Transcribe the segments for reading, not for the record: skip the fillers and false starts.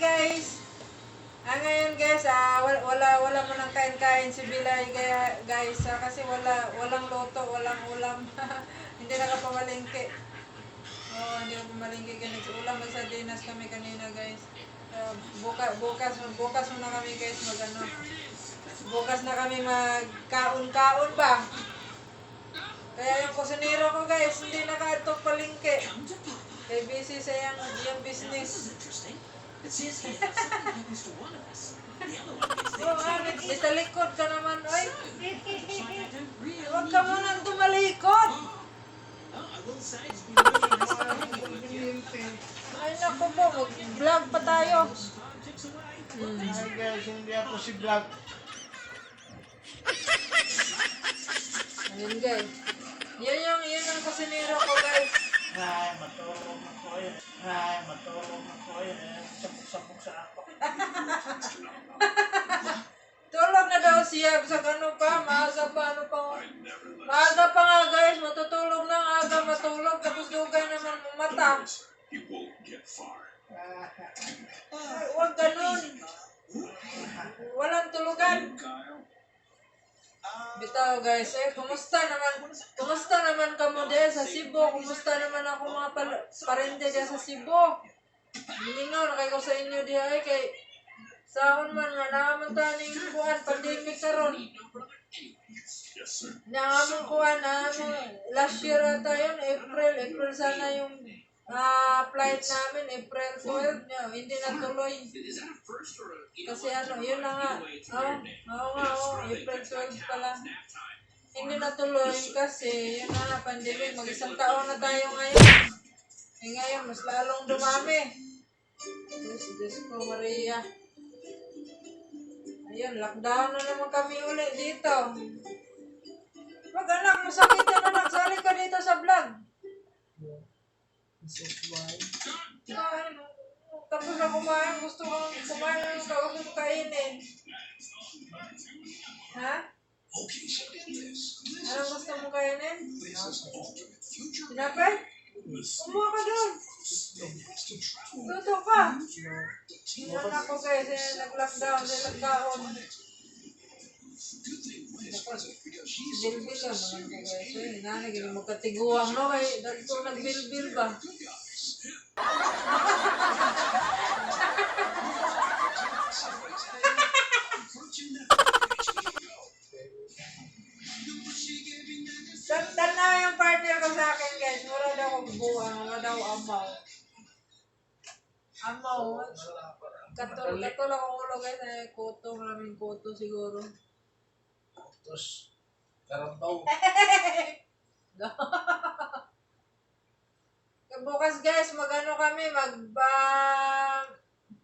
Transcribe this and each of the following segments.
Guys. Ngayon guys, wala, wala mo nang kain-kain si Bilay kaya guys, kasi walang luto, walang ulam. Hindi nakapamalengke. Oo, hindi ako pumalengke kaya nagsuulam, magsardinas kami kanina, guys. Bukas muna kami, guys, mag ano. Bukas na kami magkaon-kaon ba? Kaya yung kusinero ko, guys, hindi nakaadtong palengke. Kay busy sa iyang business. Interesting. It says here that if something happens to one of us, the other one gets Oh, their italikod ka naman, oy. Looks like I don't really Huwag ka munang tumalikod. Oh, I will say it's been really nice hanging with you. Ay, naku po, mag-vlog pa tayo. Time ticks away. Hi guys, hindi ako si Black. Ayun, guys. Yun yung kusinero ko, guys. Ay, matulog ako eh. Ay, matulog ako eh. Sabog-sabog sa ako. Tulog na daw siya. Sa ano pa, maaga pa, ano pa. Maaga pa nga, guys, matutulog na ang aga, matulog. Tapos dugay naman mata. You won't get far. Ay, huwag ganun. Walang tulugan. Kyle, Bitaw, guys, eh, kumusta naman kamo diyan sa Cebu? Kumusta naman ako mga parente diyan sa Cebu? Mingaw na kayo sa inyo diya eh, kay sahon man nga naaman ta ning kuan pandemic karon. Yes, sir. Naamon kuan, naamon last year ata yun, April, April sana yung flight namin, April 12, niya, hindi natuloy. Is that a first or a you know Kasi what? ano, yun na nga. Either way, it's a Oo, weird name. oo nga, oo, April 12 pala. Nap time. Hindi natuloy kasi yun na nga, pandemic. Mag-isang taon na tayo ngayon. Eh ngayon, mas lalong dumami. Diyos, Diyos ko, Maria. Ayun, lockdown na naman kami ulit dito. Wag anak, masakit yan, anak. Sali ka dito sa vlog. Kumain. Tapos na kumain, gusto ko kumain ng gusto mo kainin. Ha? Okay, so get this. This Anong gusto mo kainin? is ultimate future. Tinapay? The Kumuha ka doon. has to travel Luto ka. the team. Yung anak ko, guys, eh, nag-lockdown, eh, nagkaon. Good thing Gwen is present because she's Bilbil lang naman ko, guys. Eh, nanay, ganun magkatiguang, no? Kay, dagko nagbilbil ba? good guys. Tanaw yung partner ko sa akin, guys. Mura daw kong buwang, mura daw amaw. Amaw. Katol akong ulo, guys. Ay, kuto, maraming kuto siguro. Tapos, karabaw. Bukas, guys, magano kami, mag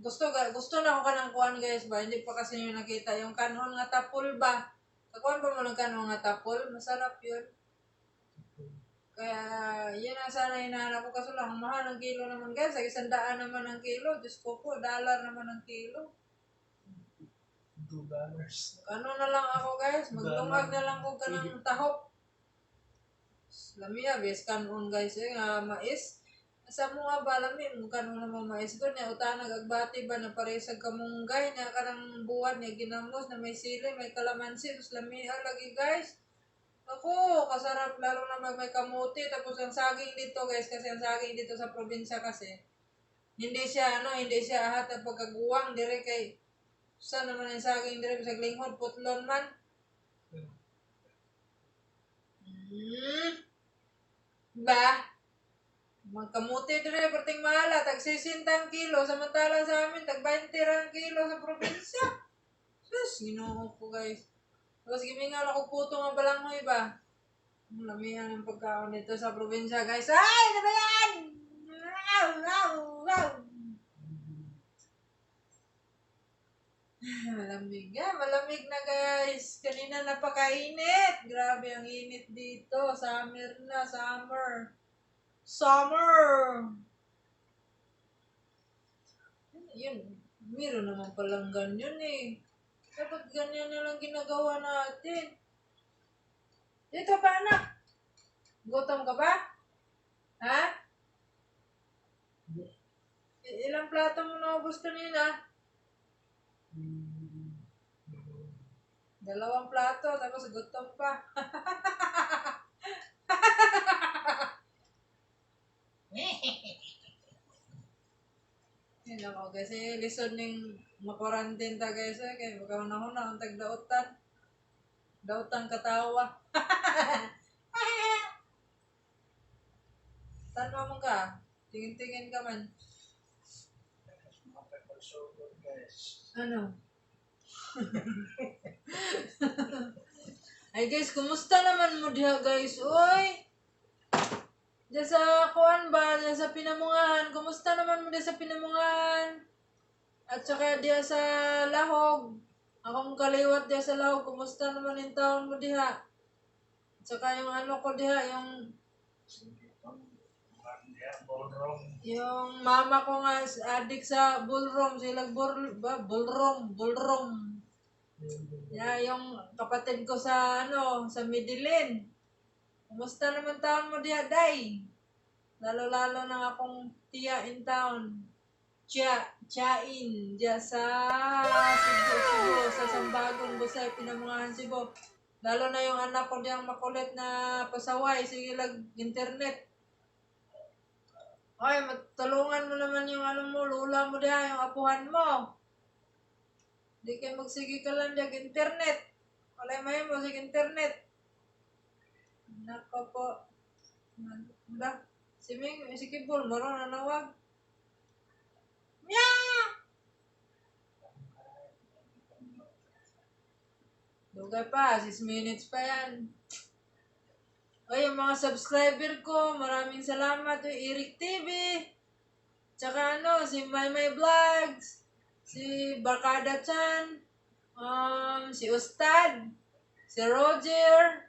gusto na ako kanang kuan, guys, ba, hindi pa kasi nyo nakita yung kanon nga tapol ba. Kakuan ba mo ng kanon nga tapol? Masarap yun. Kaya yun ang sana hinahanap ko, kaso lang ang mahal ng kilo naman, guys. Ay, 100 naman ang kilo. Diyos ko po, dollar naman ang kilo. $2. Ano na lang ako, guys, maglungag na lang ko kanang tahop. Lamiya, bes kanon, guys, eh, nga mais. Sa mga ba lami mo kanon na mais ko niya utanag agbati ba na paresag kamunggay niya kanang buwan niya ginamos na may sili, may kalamansi, tapos lamiya lagi, guys. Ako, kasarap lalo na mag may kamote, tapos ang saging dito, guys, kasi ang saging dito sa probinsya kasi hindi siya ano, hindi siya ahat ang pagkaguwang dire kay sa naman ang saging dire bisag linghod putlon man. Ba? Magkamote dire perting mahala, tag 60 ang kilo, samantala sa amin tag 20 ra ang kilo sa probinsya. Sus, Ginoo ko, guys. Tapos gimingaw ako puto nga balanghoy ba. Ang lamihan ng pagkaon dito sa probinsya, guys. Ay, ano ba yan? Wow, wow, wow. Malamig nga, malamig na, guys. Kanina napakainit. Grabe ang init dito. Summer na, summer. Summer! Yun, meron naman palang ganyan eh. Dapat ganyan na lang ginagawa natin. Dito pa, anak. Gutom ka ba? Ha? Ilang plato mo naubos kanina? Dalawang plato, tapos gutom pa. Yun ako, kasi lisod ning makwarantin ta, guys, eh, kay baka una-una ang tagdautan. Dautan katawa. Tanwa mo ka. Tingin-tingin ka man. Mga pagpagsugot, guys. Ano? Ay guys, kumusta naman mo diha, guys? Uy! Diyan sa kuan ba? Diyan sa Pinamungahan. Kumusta naman mo diha sa Pinamungahan? At saka diha sa Lahog. Akong kaliwat diha sa Lahog. Kumusta naman yung taon mo diha? At saka yung ano ko diha, yung Sige, mga ballroom. Yung mama ko nga addict sa ballroom, sila ball, ba, ballroom, ballroom. Yeah, yung kapatid ko sa ano, sa Medellin. Kumusta naman taon mo diha, day? Lalo-lalo na akong tiya in town. Chia, Chain, diya sa Cebu, Cebu, sa Sambagong Busay, Pinamungahan, Cebu. Lalo na yung anak ko diyang makulit na pasaway, sige lag internet. Ay, matulungan mo naman yung ano mo, lula mo diha, yung apuhan mo. Di kayo magsige ka lang diya, internet. Walay may mo, sige internet. Nako po. Ba? Si Ming, si Kibol, maroon na nawag. Meow! Dugay pa, 6 minutes pa yan. Oy, yung mga subscriber ko, maraming salamat. Uy, Eric TV. Tsaka ano, si Maymay Vlogs, si Barkada Chan, si Ustad, si Roger,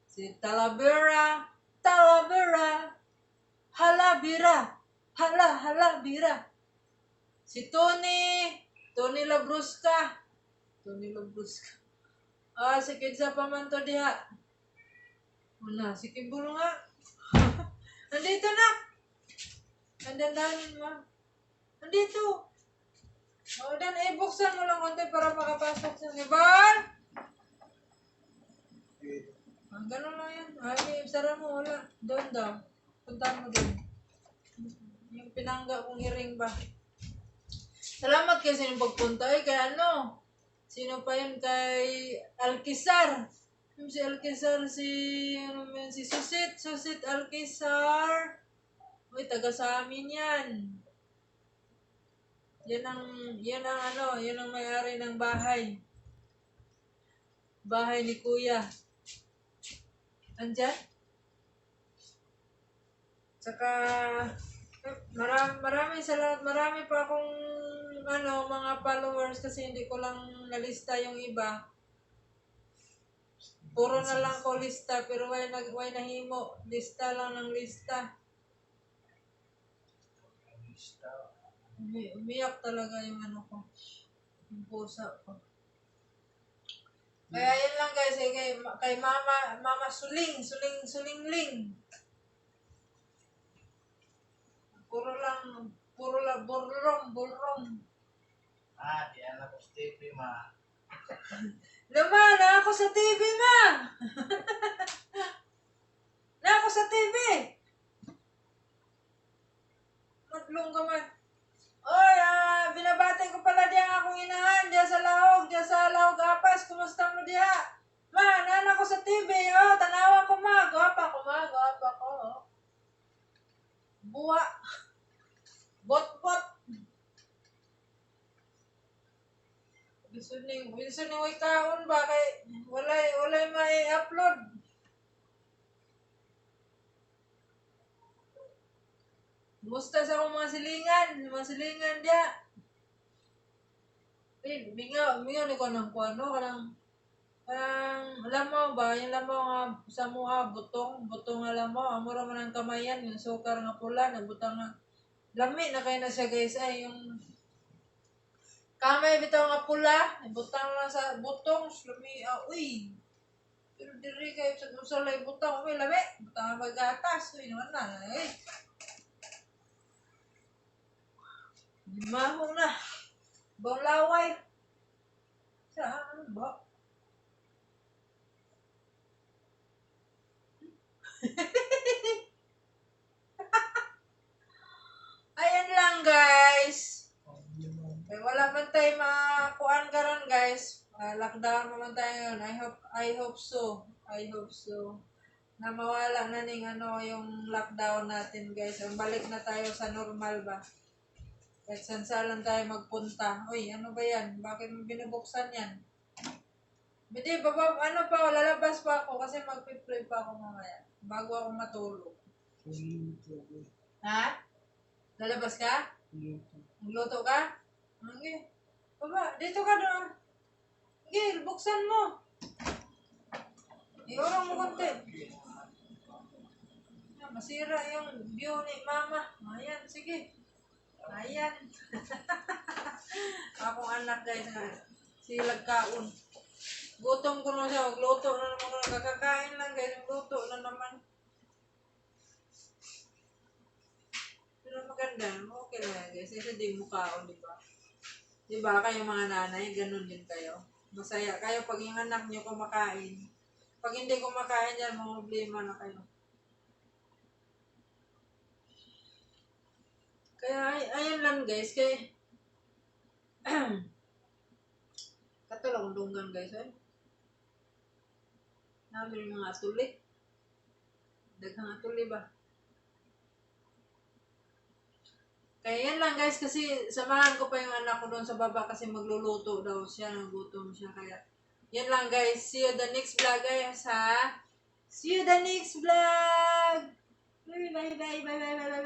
si Talavera, Talavera, Halabira, Hala, Halabira, si Tony, Tony Labrusca, Tony Labrusca. Ah, si Kinsa pa man to diha. Una, si Kibulo nga. Nandito na. Dandanin mo. Nandito. O, dan, eh, buksan mo lang konti para makapasok sa Kibal. Ah, ganun lang yan. Ay, sara mo, wala. Doon daw. Puntahan mo doon. Yung pinangga kong iring ba. Salamat kayo sa inyong pagpunta. Eh, kay ano? Sino pa yun? Kay Alkisar. Yung si Alkisar, si, ano ba yun? Si Susit. Susit Alkisar. Uy, taga sa amin yan. Yan ang ano, yan ang may-ari ng bahay. Bahay ni Kuya. Andyan? Tsaka, marami, maraming salamat. Marami pa akong ano, mga followers kasi hindi ko lang nalista yung iba. Puro na lang ko lista pero why, nag, why nahimo? Lista lang ng lista. Lista. Umiyak talaga yung ano ko. Yung pusa ko. Kaya yun lang, guys, eh, kay Mama, Mama Suling, Suling, Sulingling. Puro lang, burlong, burlong. Ah, di alam ko sa TV, ma. Lama, na ako sa TV, ma! Na ako sa TV! Madlong ka man. Oy, ah, binabati ko pala diya ang akong inahan, diya sa Lahog Apas. Kumusta mo diha? Ma, naan ako sa TV, oh, tanawa ko, ma. Gwapa ko, ma, gwapa ko, oh. Buwa. Bot-bot. Gusto ning way kaon ba kay walay mai-upload. Musta sa akong mga silingan diya. Eh, mingaw, mingaw ni ko ng kuan no, kanang lamaw ba, yung lamaw nga sa muha, butong, butong nga lamaw, amura man ang kamayan, yung sukar nga pula, nagbutang nga. Lami na kayo na siya, guys, ay yung kamay bitaw nga pula, ibutang lang sa butong, lami, ah, uy. Pero diri kayo sa usalay butang, uy, lami, butang nga magatas, uy, naman na, eh. Maho na. Bang laway. Sa ano ba? Ayan lang, guys. Eh, wala man tayo makuan karon, guys. Ah, lockdown pa man tayo ngayon. I hope so. I hope so. Na mawala na ning ano yung lockdown natin, guys. Ang balik na tayo sa normal ba. Kahit saan saan tayo magpunta. Uy, ano ba yan? Bakit mo binubuksan yan? Hindi, baba, ano pa, lalabas pa ako kasi magpi-pray pa ako mamaya. Bago ako matulog. Luto. Ha? Lalabas ka? Luto. Magluto ka? Okay. Baba, dito ka doon. Gil, buksan mo. Iurong mo konti. Ah, masira yung view ni mama. Ayan, sige. Ayan. Akong anak, guys, nga. Silag kaon. Gutom ko na siya. Magluto na naman ko. Kakakain lang, guys. Magluto na naman. Pero maganda. Okay lang yan, guys. Kasi di mo kaon, di ba? Di ba kayo mga nanay, ganun din kayo. Masaya kayo pag yung anak nyo kumakain. Pag hindi kumakain yan, mga problema na kayo. Kaya ayun lang, guys, kay katulong dunggan, guys, ay. Namin yung mga atuli. Daghang atuli ba? Kaya yan lang, guys, kasi samahan ko pa yung anak ko doon sa baba kasi magluluto daw siya, nagutom siya. Kaya yan lang, guys, see you the next vlog, guys, ha. See you the next vlog! Bye bye bye bye bye bye.